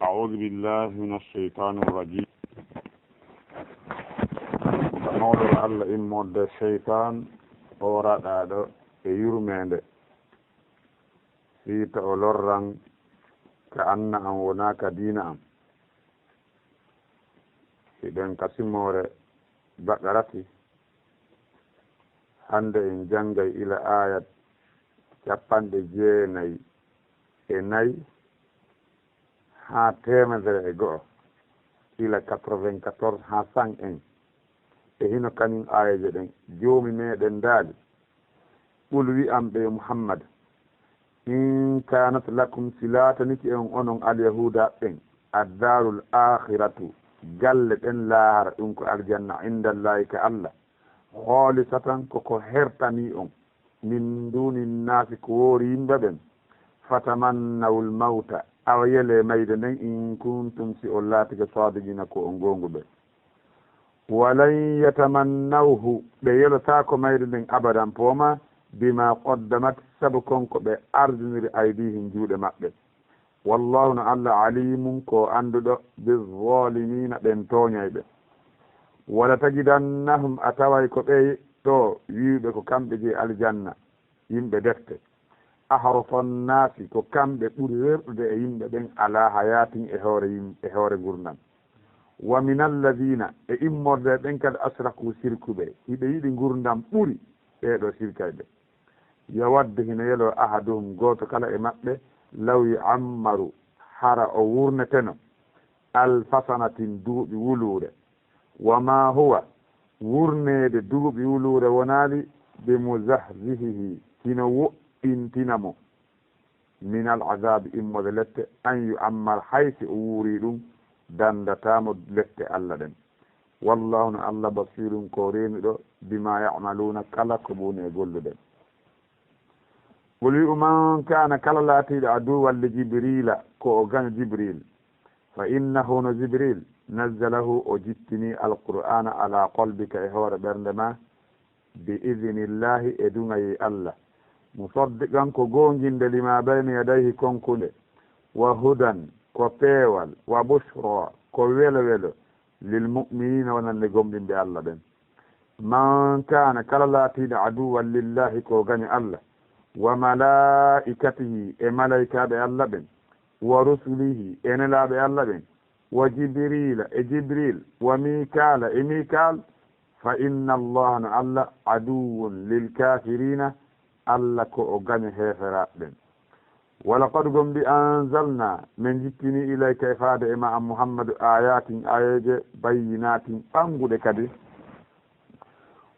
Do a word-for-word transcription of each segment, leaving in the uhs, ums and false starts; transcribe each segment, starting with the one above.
أعوذ بالله من الشيطان الرجيم. Mawɗo Allah immorde seytaan, o raɗaaɗo e yurmeende, fii ta o lorran ka anna am wonaa ka diina am. Hiɗen ka simoore Baqarati, hannde en janngay ila aayat cappanɗe jeenay e nay haa teemedere e go'o, ila quatre-vingt-quatorze haa cent un. E hino kañum aayeeje ɗen, Joomi meɗen daali, Qul, wi'an ɓe, yo Muhammad, in kanat lakum, si laatanike on onon alyahuuda ɓen, addarul aakhiratu, galle ɗen laahara, ɗum ko aljanna, indallahi, ka Allah, khalisatan, ko ko hertani on, min duni nnaasi, ko woori yimɓe ɓen, fatamannawul mawta, awa yele mayde nden, in kuntum, si on laatike sadiqina, ko on goonguɓe. Walan yatamannawhu, ɓe yelotaako mayde nden abadan pooma, bima qaddamat, sabu kon ko ɓe ardiniri aydihim juuɗe maɓɓe. Wallahu no Allah alimun ko annduɗo bizzalimiina ɓen tooñayɓe. Wala tajidannahum, a taway ko ɓe ɗo wi'uɓe ko kamɓe jeyi aljanna, yimɓe defte. Ahrasan naasi, ko kamɓe ɓuri rerɗude e yimɓe ɓen, ala hayatin, e hoore yim-, e hoore ngurndan. Wa min alladina, e immorde e ɓen kadi, ashraku, sirkuɓe, hiɓe yiɗi ngurndan ɓuri ɓee ɗo sirkayɓe. Yawaddu, hino yeloo, ahaduhum, gooto kala e maɓɓe, law yu'ammaru, hara o wurneteno, alfa sanatin, duuɓi wuluure. Wa ma huwa, wurneede duuɓi wuluure wonaali, bi muzahzihihi, hino woɗɗintina mo, min al azabi, immorde lette, an yu'ammar, hay si o wuuri ɗum, dandataa mo lette Allah ɗen. Wallahu no Allah basirun ko reenuɗo, bima ya'maluna, kala ko ɓe woni e gollude. Qul wi'u man kana kala laatiiɗo aduwwan li Jibrila, ko o gaño Jibril, fa innahu no Jibril, nazzalahu o jippini alqur'ana ala qalbika e hoore ɓernde ma, bi idnillahi e duŋayee Allah, musaddiqan ko goonginde lima bayna yadayhi konkunde, wa hudan ko peewal, wa bushra ko welo welo, lil mu'minina wonande gomɗinɓe Allah ɓen. Man kana kala laatiiɗo aduwwan lillahi ko gaño Allah, wa malaikatihi e malaikaaɓe Allah ɓen, wa rusulihi e nelaaɓe Allah ɓen, wa jibrila e jibril, wa mikala e mikal, fa inna Allah no Allah aduwwun lil kafirina, Allah ko o gaño heeferaaɓe ɓen. Walaqad gomɗi anzalna, men jippini ilayka e faade e ma an Muhammadu ayatin ayeeje bayyinatin ɓannguɗe kadi.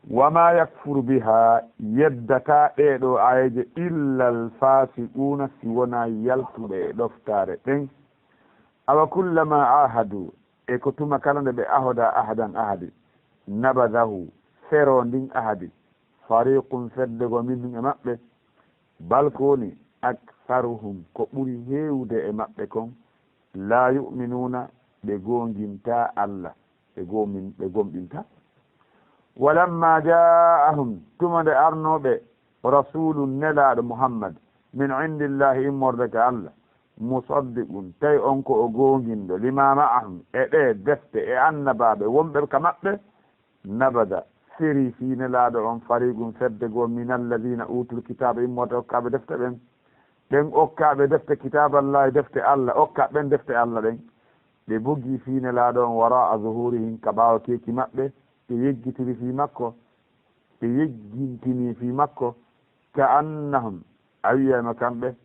Wa ma yakfuru biha, yeddataa ɗee ɗoo ayeeje illa al fasiquna, si wonaa yaltuɓe e ɗoftaare ɓen. Awa kullama ahadu, e ko tuma kala nde ɓe ahoda ahadan ahadi, nabadahu, feroo ndin ahadi, fariqun fedde goo minhum e maɓɓe, bal ko woni aktharuhum ko ɓuri heewude e maɓɓe kon, laa yu'minuuna ɓe goongintaa Allah, ɓe goomin-, ɓe gomɗintaa. Walamma jaa'ahum tuma nde arnoo ɓe rasulun nelaaɗo Muhammad min indillahi immorde ka Allah, musaddiqun tawi on ko o goonginɗo, lima ma'ahum e ɗee defte e annabaaɓe wonɓe ka maɓɓe, nabada feri fii nelaaɗo on fariqun fedde goo min alladina utul kitaaba immorde okkaaɓe defte ɓen, ɓen okkaaɓe defte kitaaballahi defte Allah okka ɓen defte Allah ɗen, ɓe bugii fii nelaaɗo on wara'a zuhurihim ka ɓaawo keeci maɓɓe, ɓe yeggitiri fii makko, ɓe yeggintinii fii makko, ka annahum, a wi'ayma kamɓe,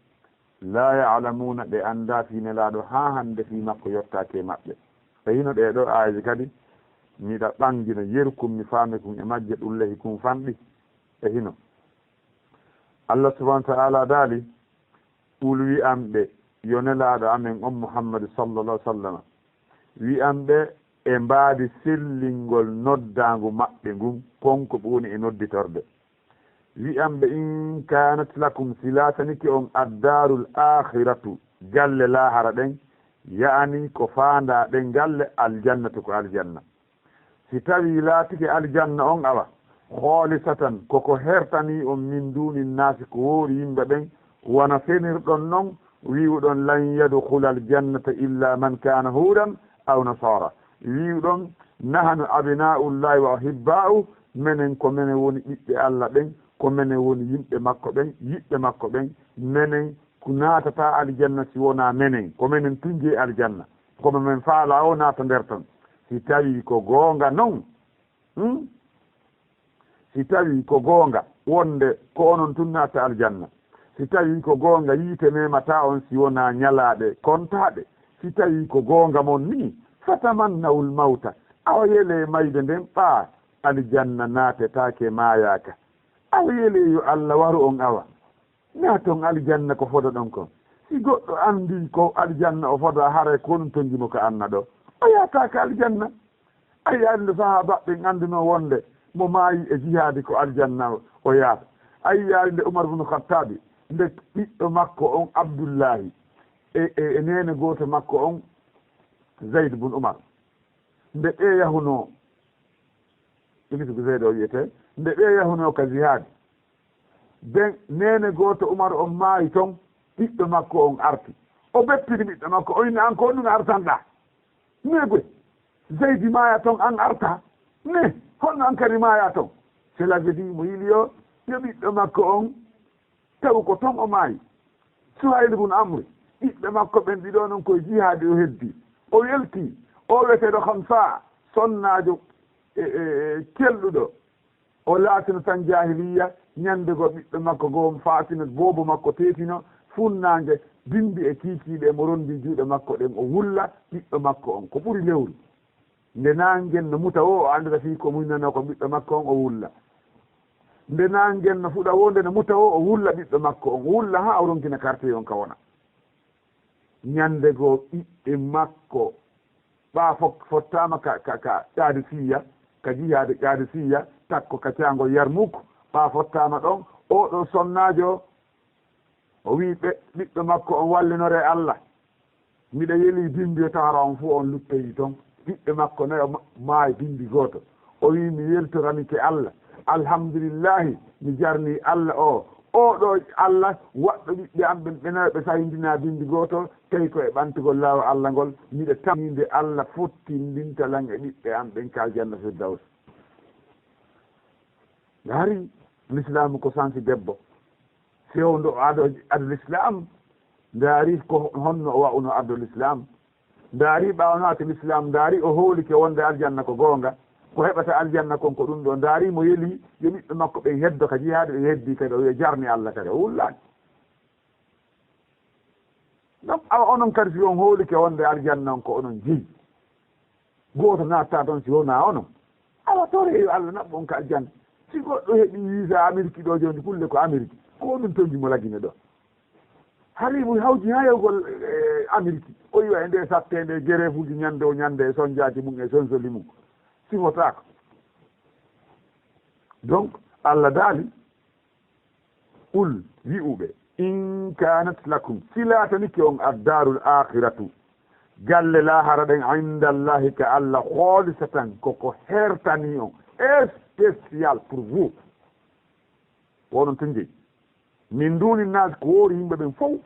laa ya'lamuuna, ɓe anndaa fii nelaaɗo haa hannde fii makko yottaaki e maɓɓe. E hino ɗee ɗoo aayeeje kadi, miɗa ɓangina yerkum mi faami kun e majje ɗum lehi kun fanɗi. E hino Allah subhanahu wa ta'ala daali, Qul wi'an ɓe, yo nelaaɗo amen on Muhammadu sallallahu alaihi wasallam, wi'an ɓe e mbaadi sellingol noddaangu maɓɓe ngun, kon ko ɓe woni e nodditorde. Wi'an ɓe, in kanat lakum, si laatanike on addarul akhiratu, galle laahara ɗen, ya'ani ko faandaa ɗen galle, aljannatu ko aljanna. Si tawii laatike aljanna on awa, khalisatan, ko ko hertanii on min duuni naasi ko woori yimɓe ɓen, wano fenirɗon non, Wi'uɗon, "Lan yadkhula al-jannata illa man kana hudan aw nasara." Wi'uɗon, "Nahnu abna'ullahi wa ahibba'u." Menen ko menen woni ɓiɓɓe Allah ɓen, ko menen woni yimɓe makko ɓen, yiɓɓe makko ɓen. Menen ko naatata aljanna si wonaa menen. Ko menen tun jeyi aljanna. Ko mo men faala o naata nder ton. Si tawii ko goonga non, hmm? Si tawii ko goonga wonde ko onon tun naatta aljanna, si tawii ko goonga yiite memataa on si wonaa ñalaaɗe kontaaɗe, si tawii ko goonga mon nii, fatamannawul mawta, awa yelee mayde nden ɓaa aljanna naatetaake maayaaka. Awa yelee yo Alla waru on awa. Naaton aljanna ko fodoɗon kon. Si goɗɗo anndii ko aljanna o fodaa, haray ko honɗun tonnji mo ka anna ɗoo? O yaataaka aljanna. A yi'aali nde sahaabaaɓe ɓen anndunoo wonde mo maayi e jihaadi ko aljanna o yaata. A yi'aali nde Umar bun Khattabi, nde ɓiɗɗo makko on Abdullahi e, e, e neene gooto makko on Zayd bun Umar, nde ɓee yahunoo, Iblis ko Zayd o wi'etee, nde ɓee yahunoo ka jihaadi, ben neene gooto Umar on maayi ton, ɓiɗɗo makko on arti. O beppini ɓiɗɗo makko, o inni, "An ko honɗun artanɗaa?" Ne gwe, Zaydi maaya ton, an arta. Ne, honno an kadi maaya ton? Cela veut dire mo yili yo, yo ɓiɗɗo makko on taw ko ton o maayi. Suhayl bun Amri, ɓiɓɓe makko ɓen ɗiɗo non koye jihaadi o heddi. O welti, o wi'eteeɗo Hamsa, sonnaajo, e, e, e, kelɗuɗo. O laatino tan jaahiliya, ñande goo ɓiɗɗo makko goo faatino, boobo makko teetino, funnaange, bimbi e kiikiiɗe mo ronndii juuɗe makko ɗen, o wulla ɓiɗɗo makko on. Ko ɓuri lewru. Nde naangen no muta woo, o anndata fii ko muynanoo ko ɓiɗɗo makko on, o wulla. Nde naangen no fuɗa woo, nde no muta woo, o wulla ɓiɗɗo makko on. O wulla haa o ronkina quartier on ka wona. Ñande goo ɓiɓɓe makko ɓaa fok-, fottaama ka, ka, ka Qaadisiya, ka jihaade Qaadisiya, takko ka caangol Yarmuk, ɓaa fottaama ɗon, oo ɗoo sonnaajo, o wi'i ɓe, ɓiɓɓe makko on, "Wallinoree Alla. Miɗa yelii bimbi o tawata on fow on luttoyii ton." Ɓiɓɓe makko nayo ma-, maayi bimbi gooto. O wi'i, "Mi weltoranike Alla. Alhamdulillahi, mi jarnii Alla oo. Oo ɗoo Alla waɗɗo ɓiɓɓe am ɓen ɓe nayo ɓe sahindinaa bimbi gooto, tawi ko e ɓantugol laawol Alla ngol. Miɗa tamii nde Alla fottindinta lan e ɓiɓɓe am ɓen ka aljanna Firdaws." Ndaari, Lislaamu ko sansi debbo. Fewndo o ado, ado Lislaam, ndaari ko honno o wa'uno ado Lislaam. Ndaari ɓaawo naati Lislaam, ndaari o hoolike wonde aljanna ko goonga, ko heɓata aljanna kon ko ɗum ɗoo. Ndaari mo yeli yo ɓiɓɓe makko ɓen heddo ka jihaade, ɓe heddi kadi, o wi'a jarni Alla kadi, o wullaani. Donc, awa onon kadi si on hoolike wonde aljanna on ko onon jeyi. Gooto naattaa ton si wonaa onon. Awa toree yo Alla naɓɓu on ka aljanna. Si goɗɗo heɓi visa Ameriki ɗoo jooni, kulle ko Ameriki. Ko honɗun tonnji mo lagine ɗoo? Hari mo hawji haa yahugol, eh, Ameriki. O iwa e nde satte nde, gereefuuji ñande o ñande e sonjaaji mum e sonsoli mum. Sifotaako. Donc, Alla daali, "Qul", wi'u ɓe, "in kanat lakum", si laatanike on, "ad-daarul aakhiratu", galle laahara ɗen, "inda Allahi", ka Alla, "khaalisatan", ko ko hertanii on, spécial pour vous. Wonon tun jeyi. "Min duuni naas", ko woori yimɓe ɓen fow.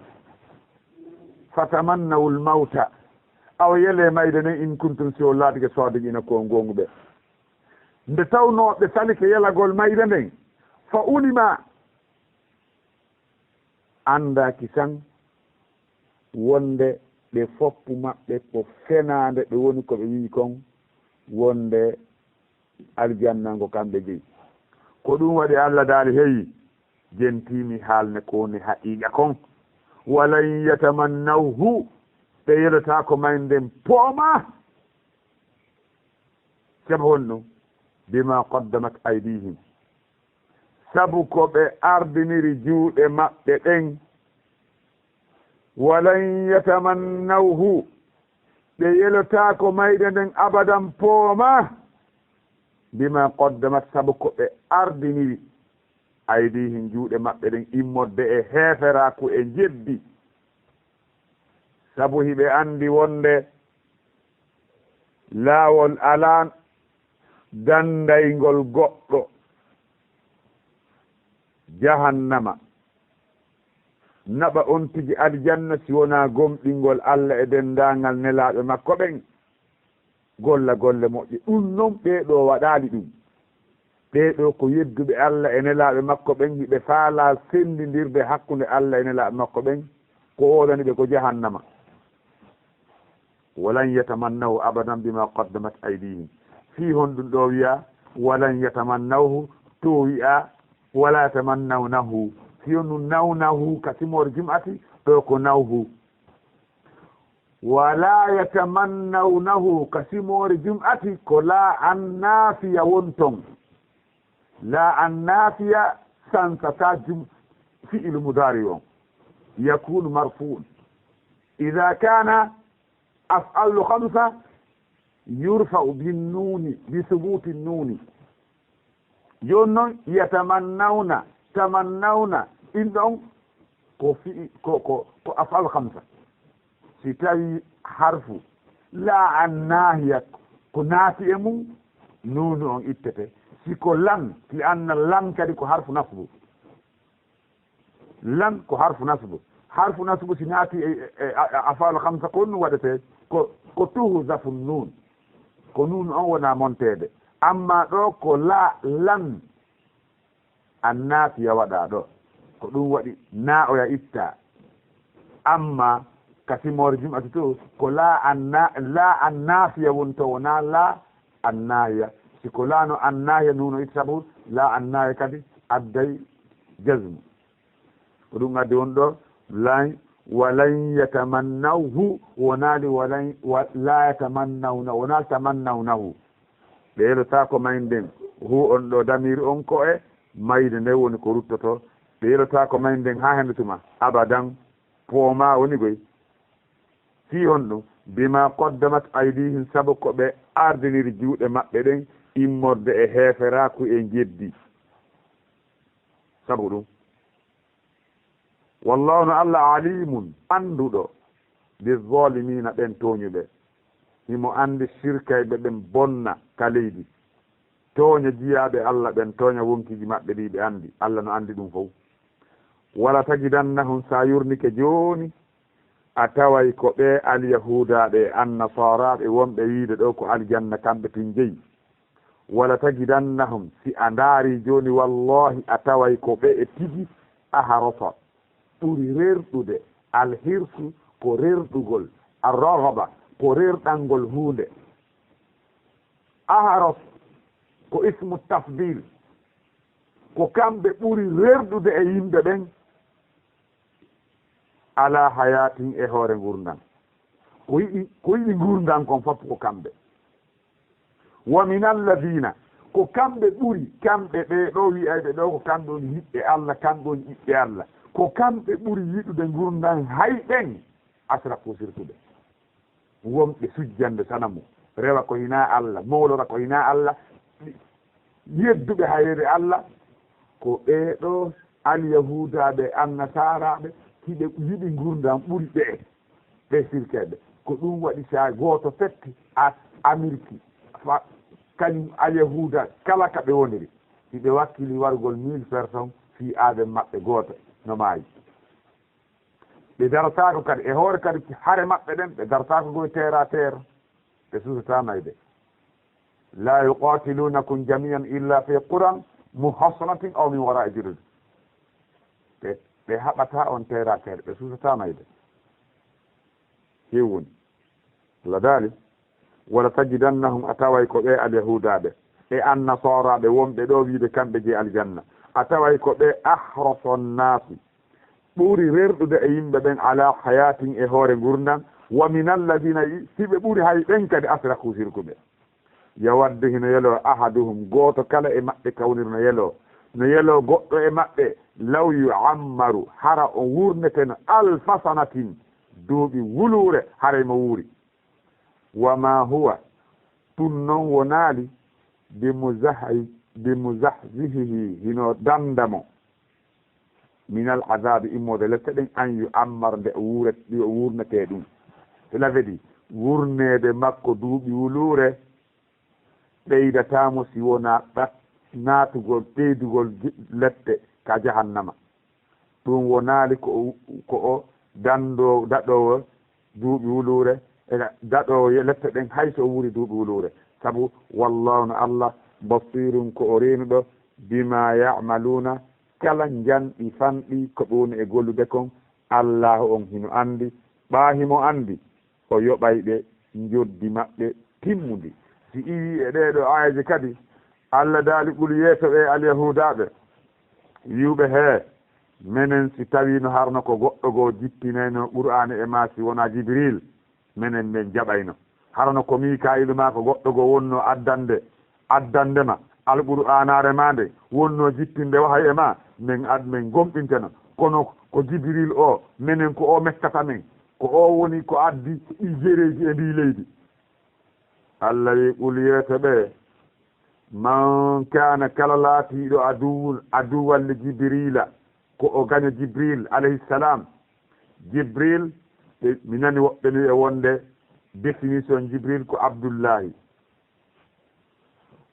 "Fatamannawul mawta", awa yelee mayde nden, "in kuntum", si on laatike saadiqiina, ko on goonguɓe. Nde tawnoo ɓe salike yelagol mayde nden, fa ulima, anndaaki san wonde ɓe foppu maɓɓe ko fenaande ɓe woni ko ɓe wi'i kon, wonde aljanna ngo kamɓe jeyi. Ko ɗum waɗi Alla daali, heyi, jentiimi haalne ko woni haqiiqa kon. "Walan yatamannawhu", ɓe yelotaako mayde nden poomaa. Sabu honɗum? "Bima qaddamat aydihim", sabu ko ɓe ardiniri juuɗe maɓɓe ɗen. "Walan yatamannawhu", ɓe yelotaako mayde nden abadan poomaa. "Bima qaddamat", sabu ko ɓe ardiniri, "aydihim", juuɗe maɓɓe ɗen, immorde e heeferaaku e njeddi. Sabu hiɓe anndi wonde laawol alaan danndayngol goɗɗo jahannama. naɓa on tigi aljanna si wonaa gomɗingol Alla e denndaangal nelaaɓe makko ɓen, golla golle moƴƴe. Ɗum non ɓee ɗoo waɗaali ɗum. Ɓee ɗoo ko yedduɓe Alla e nelaaɓe makko ɓen, hiɓe faalaa senndindirde hakkunde Alla e nelaaɓe makko ɓen, ko oodani ɓe ko jahannama. Walan yatamannahu abadan bima qaddamat aydihim. Fii honɗum ɗoo wi'aa walan yatamannawhu, to wi'aa wala yatamannawnahu? Fii honɗum nawnahu ka simoore jum'ati, ɗoo ko nawhu? Wala yatamannawnahu ka simoore jum'ati, ko laa annaafiya won ton. Laa annaafiya sansata jum-, fi'ilu mudaari on. Yakunu marfu'un. Ida kana af'alu khamsa yurfa'u bin nuni, bi subuti nuni. Jooni non, yatamannawna, tamannawna, ɗin ɗon ko fi'i-, ko, ko, ko af'al khamsa. Si tawi harfu laa annaahiya ko naati e mum, nuunu on ittete. Si ko lan, si anna lan kadi ko harfu nasbu. Lan ko harfu nasbu. Harfu nasbu si naati e, e, e, a-, a-, af'al khamsa, ko honɗum waɗetee? Ko, ko tuhzafu nuun. Ko nuun on wona monteede. Amma ɗoo ko laa, lan annaafiya waɗaa ɗoo. Ko ɗum waɗi naa oya ittaa. Amma ka simoore jum'ati to, ko laa anna-, laa annaafiya woni to, wonaa laa annaahiya. Si ko laa no annaahiya, nuuno itta sabu laa annaahiya kadi adday jazmu. Ko ɗum addi won ɗoo, lan, walan yatamannawhu, wonaali walan, wa-, laa yatamannawna, wonaali tamannawnahu. Ɓe yelotaako maynden, hu on ɗoo damiir on ko e mayde nden woni ko ruttoto. Ɓe yelotaako maynden haa hende tuma, abadan, poomaa woni goy. Fii honɗum? Bima qaddamat aydihim, sabu ko ɓe ardiniri juuɗe maɓɓe ɗen immorde e heeferaaku e njeddi. Sabu ɗum. Wallahu, no Alla, alimun, annduɗo, bizzaalimiina, ɓen tooñuɓe. Himo anndi sirkayɓe ɓen bonna ka leydi. Tooña jiyaaɓe Alla ɓen, tooña wonkiiji maɓɓe ɗi ɓe anndi. Alla no anndi ɗum fow. Wala tajidannahum, sa yurnike jooni, a taway ko ɓe alyahuudaaɓe e annasaaraaɓe wonɓe wiide ɗo ko aljanna kamɓe tun jeyi. Wala tajidannahum, si a ndaari jooni, wallahi a taway ko ɓe e tigi aharasa, ɓuri rerɗude. Alhirsu ko rerɗugol, arragaba ko rerɗangol huunde. Aharas ko ismu tafdil, ko kamɓe ɓuri rerɗude e yimɓe ɓen. Ala hayatin, e hoore ngurndan. Ko yiɗi, ko yiɗi ngurndan kon fof ko kamɓe. Wa min alladina, ko kamɓe ɓuri, kamɓe ɓe ɗo wi'ayɓe ɗo ko kamɓe woni yiɓɓe Allah, kamɓe woni ɓiɓɓe Allah. Ko kamɓe ɓuri yiɗude ngurndan hay ɓen asraku sirkude. Wonɓe sujjande sanamu, rewa ko hinaa Allah, mowlora ko hinaa Allah, yedduɓe hayre Allah, ko ɓee ɗoo alyahuudaaɓe, annasaaraaɓe, hiɓe yiɗi ngurndan ɓuri ɓee, ɓee sirkeeɓe. Ko ɗum waɗi so a gooto fetti a Amirki, fa-, kañum alyahuuda kala ka ɓe woniri, hiɓe wakkili wargol mille personnes fii aaden maɓɓe gooto no maayi. Ɓe darataako kadi, e hoore kadi hare maɓɓe ɗen, ɓe darataako goy terre à terre. Ɓe suusataa mayde. La yuqatilunakum jami'an illa fi quran muhassanatin aw min wara'i judud. Ɓe, ɓe haɓataa on terre à terre, ɓe suusataa mayde. Heew woni. Allah daali, wala tajidannahum, a taway ko ɓe alyahuudaaɓe e annasaaraaɓe wonɓe ɗo wiide kamɓe jeyi aljanna, a taway ko ɓe ahrasa nnaasi, ɓuri rerɗude e yimɓe ɓen, ala hayatin, e hoore ngurndan, wa min alladina, i-, hiɓe ɓuri hay ɓen kadi asraku sirkuɓe. Yawaddu, hino yeloo, ahaduhum, gooto kala e maɓɓe kawnir no yeloo, no yeloo goɗɗo e maɓɓe, law yu'ammaru, hara o wurneteno, alfa sanatin, duuɓi wuluure, haray mo wuuri. Wa ma huwa, ɗum non wonaali, bimuzahhi-, bimuzahzihihi, hino danda mo, minal azabi, immorde lette ɗen, an yu'ammar, nde o wuuret-, nde o wurnetee ɗum. Cela veut dire, wurneede makko duuɓi wuluure ɓeydataa mo si wonaa ɗat-, naatugol, ɓeydugol ji-, lette ka jahannama. Ɗum wonaali ko o, ko o danndo-, daɗoowo duuɓi wuluure, e daɗoowo ye-, lepte ɗen hay so o wuuri duuɓi wuluure. Sabu wallaahu no Allah basiirun ko o reenuɗo bimaa ya'maluuna, kala njanɗi fanɗi ko ɓe woni e gollude kon, Allaahu on hino anndi, ɓaa himo anndi, o yoɓay ɓe njoddi maɓɓe timmundi. Si iwii e ɗee ɗoo aayeeje kadi, Allah daali, "Qul" yeeso ɓe alyahuudaaɓe, wi'u ɓe, "Hee, menen si tawiino harno ko goɗɗo goo jippinayno Qur'aana e maa si wonaa Jibriil, menen men jaɓayno. Harno ko Miikaa'iilu maa ko goɗɗo goo wonnoo addande, addande ma Alqur'aanaare maa nde wonnoo jippinde wahay e maa, men ad-, men gomɗinteno. Kono ko Jibriil o, menen ko o mettata men, ko o woni ko addi ɗi jereeji e ndii leydi." Allah wi'i, "Qul" yeeso ɓe, "Man kaana kala laatiiɗo aduwwun, aduwwan li Jibriila, ko o gaño Jibriil alayhi salaam." Jibriil, ɓe, mi nani woɓɓe no wi'a wonde définition Jibriil ko Abdullaahi.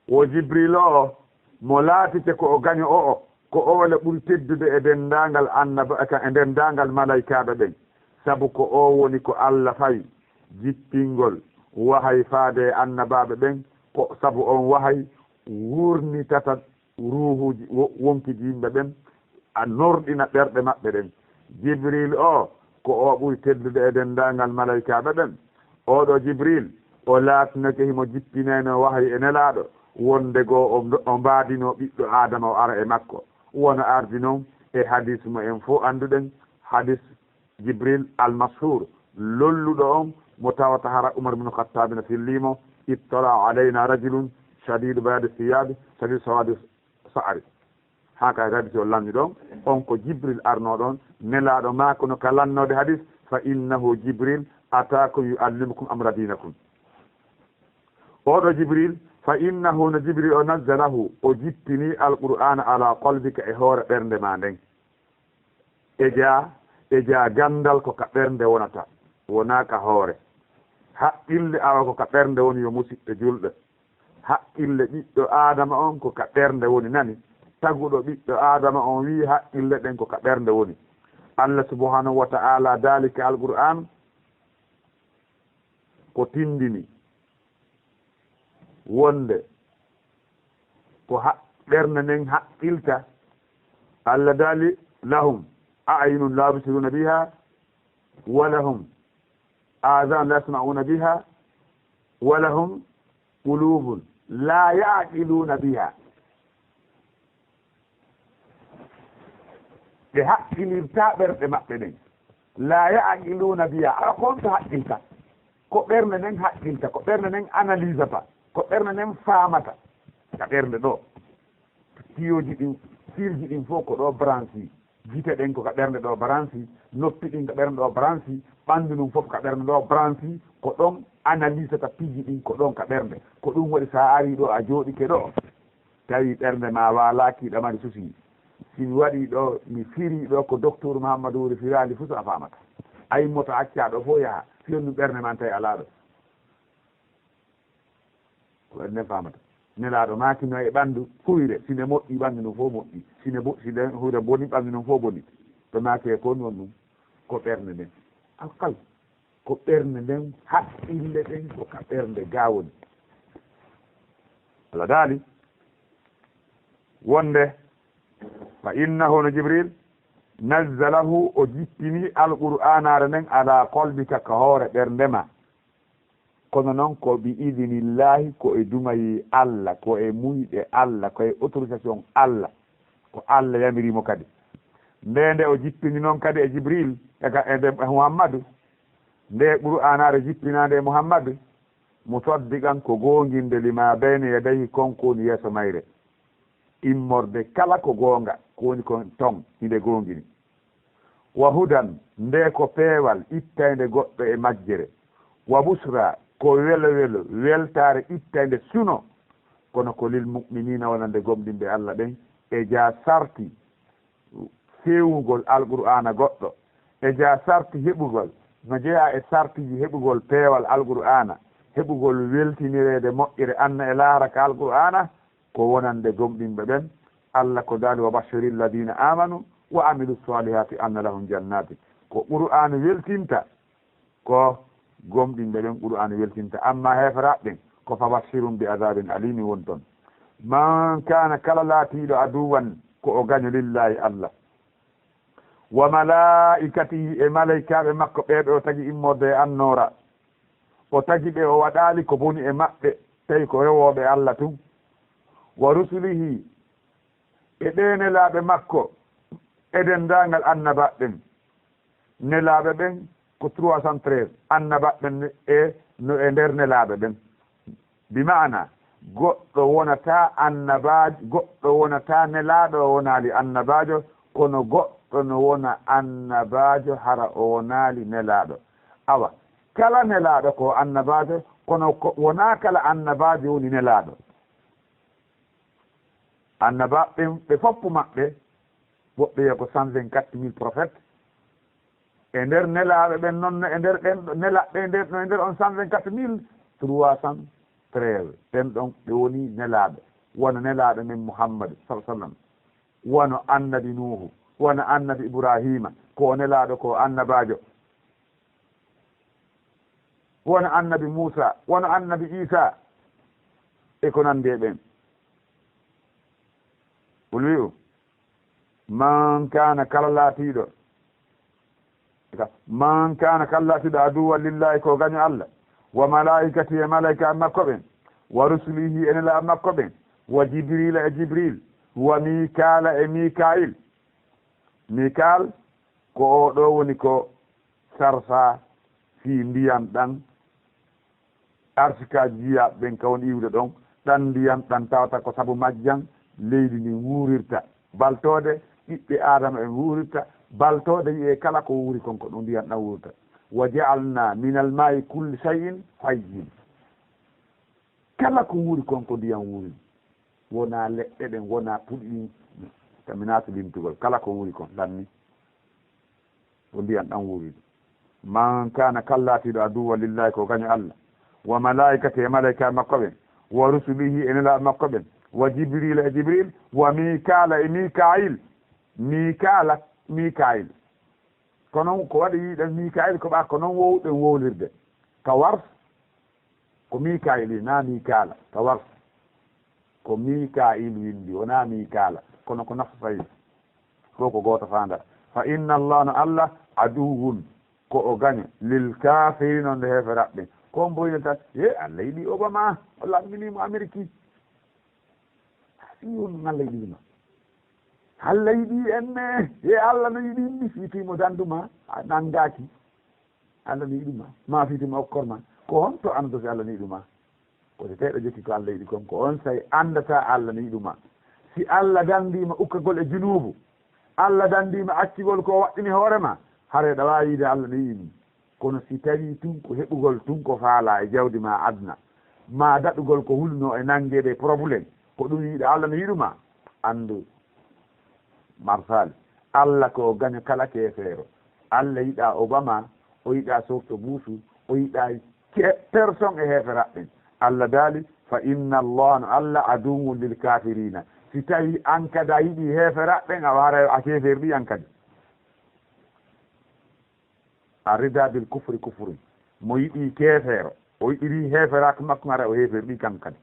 Wo Jibriil o, mo laatike ko o gaño o, o, ko o le ɓuri teddude e denndaangal annaba-, ka, e denndaangal malaykaaɓe ɓen. Sabu ko o woni ko Allah fawi jippingol wahay faade e annabaaɓe ɓen, ko sabu on wahay wurnitata ruuhuuji wo-, wonkiiji yimɓe ɓen, a norɗina ɓerɗe maɓɓe ɗen. Jibriil o, ko o ɓuri teddude e denndaangal malaykaaɓe ɓen. Oo ɗoo Jibriil, o laatinoke himo jippinayno wahayi e Nelaaɗo, wonde goo o, o mbaadinoo ɓiɗɗo Aadama o ara e makko. Wano ardi non e hadiis mo en fow annduɗen, hadiis Jibril al-mashhur, lolluɗo on, mo tawata hara Umar bin Khattab na fillimo, "Ittala alayna rajulun shadidu bayadi thiyabi, shadidu sawadi sha'ri." Haka hadisi o lanni ɗon, on ko Jibril arno ɗon, Nelaaɗo maako no ka lannode hadis, "Fa innahu Jibril atakum yuallimukum amra dinakum." Oɗo Jibril, "Fa innahu", no Jibril o, "nazzalahu", o jippini Alqur'aana, "ala qalbika", e hoore ɓernde ma nden. E jaa, e jaa gandal ko ka ɓernde wonata, wonaa ka hoore. Haqqille awa ko ka ɓernde woni, yo musiɓɓe julɓe. Haqqille ɓiɗɗo Aadama on ko ka ɓernde woni, nani? Taguɗo ɓiɗɗo Aadama on wi'i haqqille ɗen ko ka ɓernde woni. Allah subhanahu wa ta'ala daali ka Alqur'aan ko tindini wonde ko ha-, ɓernde nden haqqilta. Allah daali, "Lahum a'yunun la yubsiruna biha, wa lahum adhanun la yasma'una biha, wa lahum qulubun la ya'qiluna biha." Ɓe haqqilirta ɓerɗe maɓɓe ɗen. "La ya'qiluna biha", a, ko honto haqqilta? Ko ɓernde nden haqqilta, ko ɓernde nden analysata, ko ɓernde nden faamata. Ka ɓernde ɗo, tiyoji ɗin, firji ɗin fow ko ɗo branche. Gite ɗen ko ka ɓernde ɗo branche, noppi ɗin ka ɓernde ɗo branche, ɓandu ndun fow ka ɓernde ɗo branche, ko ɗon analysata piiji ɗin, ko ɗon ka ɓernde. Ko ɗum waɗi sa ari ɗo, a jooɗike ɗo, tawi ɓernde ma waalaaki, ɗa mari souci. Si mi waɗi ɗo, mi firi ɗo ko docteur Muhammadu Wuri firali fow, so a faamata. A yimmoto, a acca ɗo fow yaha, si on ɗum ɓernde ma tawi alaa ɗo. Ko ɓernde nden faamata. Nelaaɗo maaki no e ɓandu huyre, si nde moƴƴi, ɓandu ndun fow moƴƴi. Si nde bo-, si nde huyre boni, ɓandu ndun fow boni. Ɓe maaki e ko woni on ɗum? Ko ɓernde nden. Alkal. Ko ɓernde nden, haqqille ɗen ko ka ɓernde gaa woni. Allah daali wonde, "Fa innahu", no Jibril, "nazzalahu", o jippini Alqur'aanaare nden, "ala qalbika", ka hoore ɓernde ma. Kono non ko bi idinillahi, ko e dumayi Allah, ko e muyɗe Allah, ko e autorisation Allah, ko Allah yamiri mo kadi. Nde, nde o jippini non kadi e Jibril, e ka, e nde Muhammadu, nde Qur'aanaare jippinaande e Muhammadu, "musaddiqan", ko goonginde, "lima bayna yadayhi", kon ko woni yeeso mayre. Immorde kala ko goonga, ko woni kon ton, hinde goongini. "Wa hudan", nde ko peewal ittaynde goɗɗo e majjere. "Wa bushra", ko welo welo, weltaare ittaynde suno. Kono ko "lil mu'minina", wonande gomɗinɓe Allah ɓen, e jaa sarti feewugol Alqur'aana goɗɗo, e jaa sarti heɓugol, no jeyaa e sartiji heɓugol peewal Alqur'aana, heɓugol weltinireede moƴƴere anna e laara ka Alqur'aana, ko wonande gomɗinɓe ɓen. Allah ko daali, "Wa bashiril ladina amanu", وعملوا الصالحات أن لهم جنات. Ko Qur'aana weltinta, ko gomɗinɓe ɓen Qur'aana weltinta. Amma heeferaaɓe ɓen, ko فبشرهم بعذاب أليم woni ton. من كان, kala laatiiɗo, عدوا, ko o gaño, لله, Allah, وملائكته, e malaykaaɓe makko ɓee ɓe o tagi immorde e annoora, o tagi ɓe, o waɗaali ko boni e maɓɓe, tawi ko rewooɓe Allah tun, ورسله, e ɓee nelaaɓe makko, e denndaangal annabaaɓe ɓen. Nelaaɓe ɓen ko trois cent treize, annabaaɓe ɓen e no e nder nelaaɓe ɓen. Bi maana, goɗɗo wonataa annabaajo, goɗɗo wonataa nelaaɗo o wonaali annabaajo, kono goɗɗo no wona annabaajo hara o wonaali nelaaɗo. Awa, kala nelaaɗo ko annabaajo, kono ko, wonaa kala annabaajo woni nelaaɗo. Annabaaɓe ɓen ɓe foppu maɓɓe, woɓɓe wiya ko cent vingt-quatre mille prophètes. E nder nelaaɓe ɓen non, no e nder ɓen ɗo-, nela-, ɓe nder, no e nder on cent vingt-quatre mille, trois cent treize, ɓen ɗon ɓe woni nelaaɓe. Wano nelaaɗo men Muhammad, sallallahu alaihi wasallam. Wano annabi Nuuhu, wano annabi Ibraahiima, ko o nelaaɗo, ko o annabaajo. Wano annabi Muusa, wano annabi Iisa, e ko nandi e ɓen. Qul wi'u, من كان, kala laatiiɗo, من كان, kala laatiiɗo, عدوا لله, ko gaño Allah, وملائكته, e malaykaaɓe makko ɓen, ورسله, e nelaaɓe makko ɓen, وجبريل, e Jibril, وميكال, e Mikaayil. Mikaal, ko oo ɗoo woni ko sarfa fii ndiyan ɗan, arsikaaji jiyaaɓe ɓen ka woni iwde ɗon, ɗan ndiyan ɗan tawata ko sabu majjan leydi ndin wuurirta, baltoode ɓiɓɓe Aadama ɓen wuurirta, baltoode wi'ee kala ko wuuri kon ko ɗum ndiyan ɗan wuurta. وجعلنا من الماء كل شيء حي. Kala ko wuuri kon ko ndiyan wuuri. Wonaa leɗɗe ɗen, wonaa puɗi ɗin, ka minaatu lintugol. Kala ko wuuri kon, ɗan ni. Ko ndiyan ɗan wuuri. من كان, kala laatiiɗo, عدوا لله, ko gaño Allah, وملائكته, e malaykaaɓe makko ɓen, ورسله, e nelaaɓe makko ɓen, وجبريل, e Jibril, وميكال, e Mikaayil. Mikaala, Mikaayil. Kono ko waɗi yiɗen Mikaayil ko ɓa ko non wowɗen wowlirde. Ka Wars, ko Mikaayil, naa Mikaala, ka Wars. Ko Mikaayil windi, wonaa Mikaala, kono ko nafsu fayi. Fof ko gooto faandata. فإن الله, no Allah, عدو, ko o gaño, للكافرين, on nde heeferaaɓe ɓen. Ko on boyne tan, "Ye, Allah yiɗi Obama, o lammini mo Ameriki." Si on Allah yiɗi ma. Allah yiɗi en ne, "Ye, Allah no yiɗi mi," si timo dandu ma, a nangaaki. Allah no yiɗi ma, ma fiti ma okkor ma. Ko honto anndude si Allah no yiɗi ma? Ko si tawi ɗo jokki ko Allah yiɗi kon, ko on say anndata Allah no yiɗi ma. Si Allah danndii ma ukkagol e junuubu, Allah danndii ma accugol ko o waɗɗini hoore ma, haray ɗa waawi yiide Allah no yiɗi ni. Kono si tawii tun ko heɓugol tun ko faalaa e jawdi ma aduna, ma daɗugol ko hulnoo e nanngeede e problème, ko ɗum yiɗa Allah no yiɗu ma, anndu Marsaali. Allah ko o gaño kala keefeero. Allah yiɗaa Obama, o yiɗaa Sorto Buusu, o yiɗaa ke-, personne e heeferaaɓe ɓen. Allah daali, "Fa inna Allah, no Allah, aduwwun lil kaafiriina." Si tawii an kadi a yiɗii heeferaaɓe ɓen, a waara a keefeeri ɗi an kadi. Arrida bil kufri kufrun. Mo yiɗi keefeero, o yiɗiri heeferaaku makko, ara o heeferi ɗi kanko kadi.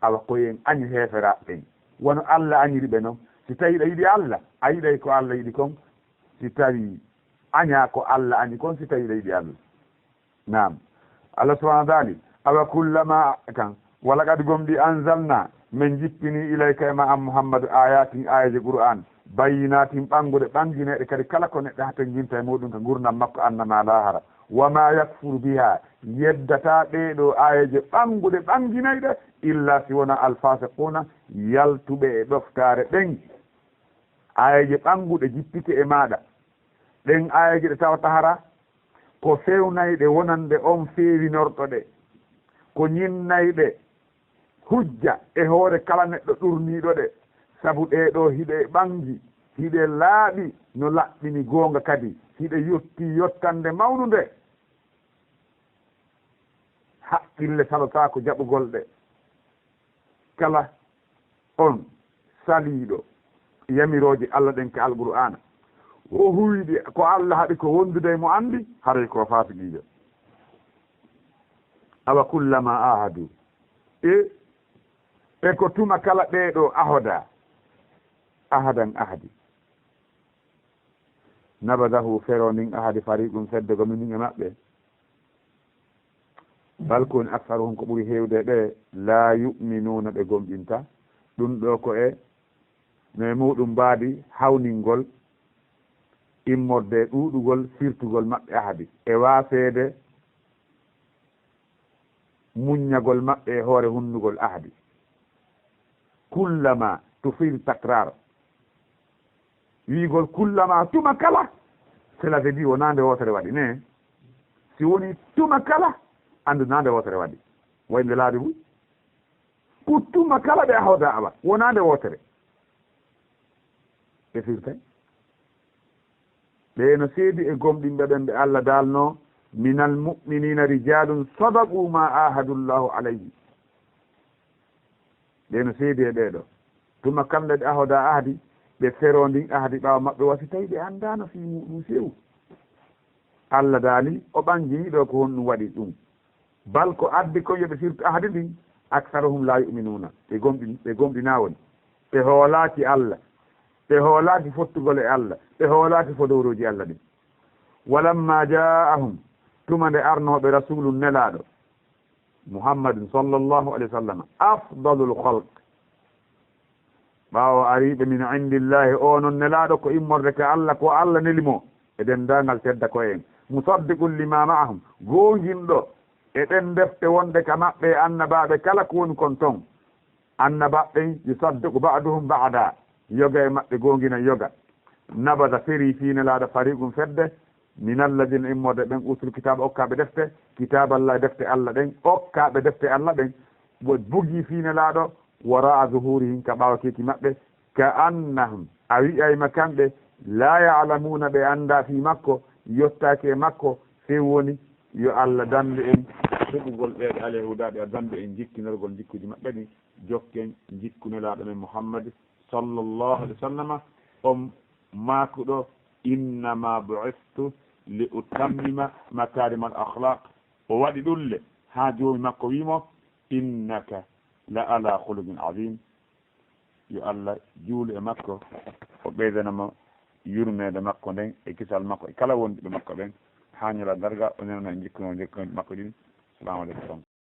Awa ko en añi heeferaaɓe ɓen. Wano Allah añiri ɓe non. Si tawii ɗa yiɗi Allah, a yiɗay ko Allah yiɗi kon. Si tawii añaa ko Allah añi kon, si tawii ɗa yiɗi Allah. Naam. Allah subhanahu wa ta'ala, awa kullama kan, "Wa laqad gomɗi anzalna, men jippini ilayka e ma an Muhammadu ayatin, ayaje Qur'an, bayyinatin ɓanguɗe, ɓanginayɗe kadi kala ko neɗɗo hatonjinta e muɗum ka gurdam makko annama lahara. Wa ma yakfuru biha, yeddata ɗeɗo ayaje ɓanguɗe, ɓanginayɗe, illa si wona alfasiquna, yaltuɓe e ɗoftaare ɓen." Ayaje ɓanguɗe jippite e maɗa. Ɗen ayaje ɗe tawata hara ko fewnayɗe wonande on feewinorɗo ɗe, ko ñinnayɗe hujja e hoore kala neɗɗo ɗurniiɗo ɗe, sabu ɗee ɗoo hiɗe ɓangi, hiɗe laaɓi no laɓɓini goonga kadi, hiɗe yotti yottande mawnunde. Haqqille salotaako jaɓugol ɗe. Kala on saliiɗo, yamirooje Allah ɗen ka Alqur'aana, o huwiɗi ko Allah haɗi ko wondude e mo anndi, haray ko faasiqiijo. Awa kullama ahadu, e, e ko tuma kala ɓee ɗoo ahoda, ahadan ahadi. Nabadahu, fero ndin ahadi, fariqun, fedde goo min e maɓɓe. Bal ko woni aksaruhum, ko ɓuri heewde ɓe, laa yu'minuuna, ɓe gomɗinta. Ɗum ɗoo ko e, no e muɗum mbaadi hawningol immorde e ɗuuɗugol firtugol maɓɓe ahadi, e waaseede muññagol maɓɓe e hoore hunnugol ahadi. Kullama, tufiidu takrar. Wi'ugol kullama, tuma kala, cela veut dire wonaa nde wootere waɗi, ne? Si woni tuma kala, anndu naa nde wootere waɗi. Way nde laabi buy. Ko tuma kala ɓe ahoda awa, wonaa nde wootere. Ɓe firtay. Ɓe no seedi e gomɗinɓe ɓen ɓe Allah daalno, minal mu'miniina rijaalun sadaqu maa aahadu Llaahu alayhi. Ɓe no seedi e ɓee ɗoo. Tuma kala nde ɓe ahoda ahadi, ɓe fero ndin ahadi ɓaawo maɓɓe wa, si tawi ɓe anndaano fii muuɗum few. Allah daali, o ɓanginii ɗoo ko honɗum waɗi ɗum. Bal ko addi kon yo ɓe firtu ahadi ndin, aksaruhum laa yu'minuuna. Ɓe gomɗin-, ɓe gomɗinaa woni. Ɓe hoolaaki Allah. Ɓe hoolaaki fottugol e Allah. Ɓe hoolaaki fodorooji Allah ɗin. Walammaa jaa'ahum, tuma nde arnoo ɓe rasuulun nelaaɗo, Muhammadun sallallahu alayhi wa sallam, afdalul khalq. Ɓaawo ariiɓe min indillaahi, o non nelaaɗo ko immorde ka Allah, ko Allah neli mo e denndaangal tedda ko'en. Musaddiqun limaa ma'ahum, goonginɗo e ɗen defte wonɗe ka maɓɓe e annabaaɓe kala ko woni kon ton. Annabaaɓe ɓen, yusaddiqu ba'duhum ba'da, yoga e maɓɓe goongina yoga. Nabada, feri fii nelaaɗo, fariqun, fedde, minalladiina, immorde ɓen, uutul kitaaba, okkaaɓe defte, kitaaballaahi, defte Allah ɗen, okkaaɓe defte Allah ɗen, ɓe bugi fii nelaaɗo, waraa zuhuurihim, ka ɓaawo keeki maɓɓe, ka annahum, a wi'ayma kamɓe, laa ya'lamuuna, ɓe anndaa fii makko, yottaaki e makko, few woni yo Allah danndu en heɓugol ɓee ɓe Alyahuudaaɓe, a danndu en jikkinorgol jikkuuji maɓɓe ɗin, jokken jikku nelaaɗo men Muhammad sallallahu alayhi wa sallama, on maakuɗo, "Innama bu'istu li utammima makarimal akhlaq." O waɗi ɗum le haa Joomi makko wi'i mo, "Innaka la ala khuluqin azim." Yo Allah juulu e makko, o ɓeydana mo yurmeende makko nden e kisal makko e kala wonduɓe makko ɓen, haa ñalaa darga, o nenana en jikkuno jikkuno makko ɗin. Salamu aleykum.